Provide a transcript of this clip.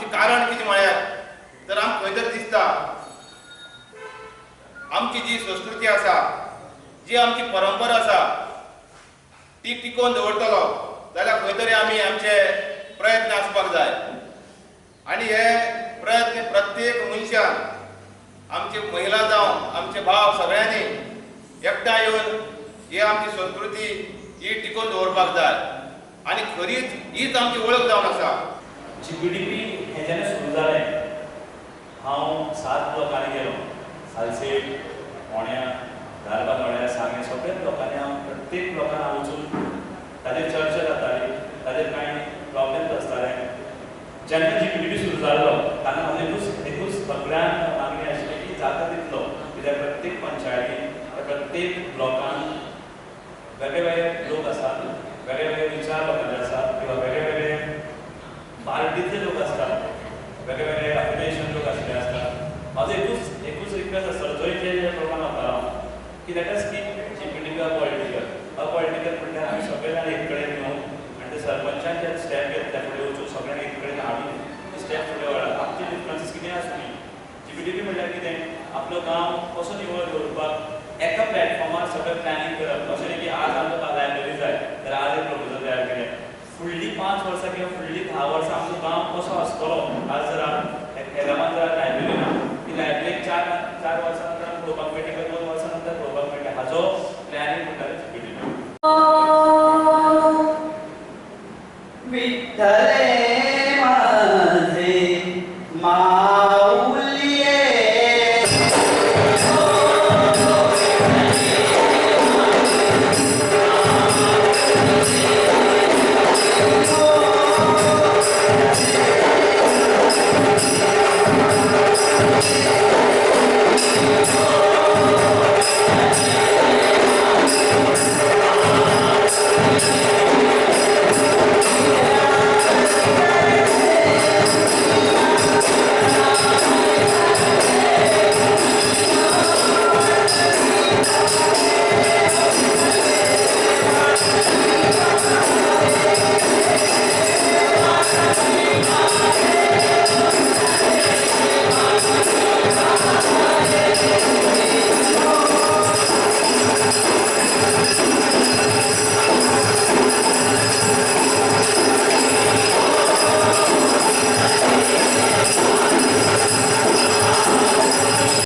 आमचें कारण कितें म्हळ्यार तर आमकां खंय तरी दिसता आमची जी संस्कृती आसा, जी आमची परंपरा आसा ती टिकोवन दवरतलो जाल्यार खंय तरी आमी आमचे प्रयत्न आसपाक जाय. आनी हे प्रयत्न प्रत्येक मनशान, आमची महिला जावं आमचे भाव सगळ्यांनी एकठांय येवन ही आमची संस्कृती ही टिकोवन दवरपाक जाय आनी खरीच हीच आमची वळख जावन आसा. जीपीडीपी हें जेन्ना सुरू जालें, हांव 7 ब्लॉकांनी गेलो, सालसेट, फोंड्या, धारबांदोड्या, सांगें, सगळ्या ब्लॉकांनी हांव प्रत्येक ब्लॉकान हांव वचून ताजेर चर्चा जाताली, ताजेर कांय प्रॉब्लेम्स आसताले. जेन्ना जीपीडीपी सुरू जाल्लो तेन्ना हांव एकूच सगळ्यांक मागणी आशिल्ली की जाता तितलो कित्याक प्रत्येक पंचायतीन, प्रत्येक ब्लॉकान वेगळे वेगळे लोक आसात, वेगळे वेगळे विचार लोकांचे आसात किंवा वेगळे वेगळे पार्टीतले लोक आसतात, वेगळे वेगळे अफिलिएशन लोक आशिल्ले आसतात. म्हाजो एकूच रिक्वेस्ट आसतलो जंय जे प्रोग्राम वतालो हांव की let us keep GPDP a political. A political म्हणल्यार आमी सगळे जाण एक कडेन येवन आनी ते सरपंचान जे स्टेप घेतले फुडें वचून सगळ्यांक एक कडेन हाडून ते स्टेप फुडें व्हरात. आमचे डिफरन्सीस कितें आसूं, जीपीडीपी म्हणल्यार कितें, आपलो गांव कसो निवळ दवरपाक एका प्लॅटफॉर्मार सगळें प्लॅनिंग करप. अशें न्ही की आज आमकां लायब्ररी जाय जाल्यार आज एक प्रपोजल तयार केलें, फुडलीं 5 वर्सां किंवा फुडलीं 10 वर्सां आमचो गांव कसो आसतलो. आज जर ह्या गांवांत जर लायब्ररी ना, ती लायब्ररी 4 वर्सां नंतर पळोवपाक मेळटा किंवा 2 वर्सां नंतर पळोवपाक मेळटा, हाजो प्लॅनिंग म्हणटा जीपीडीपी. विठ्ठले माझे मा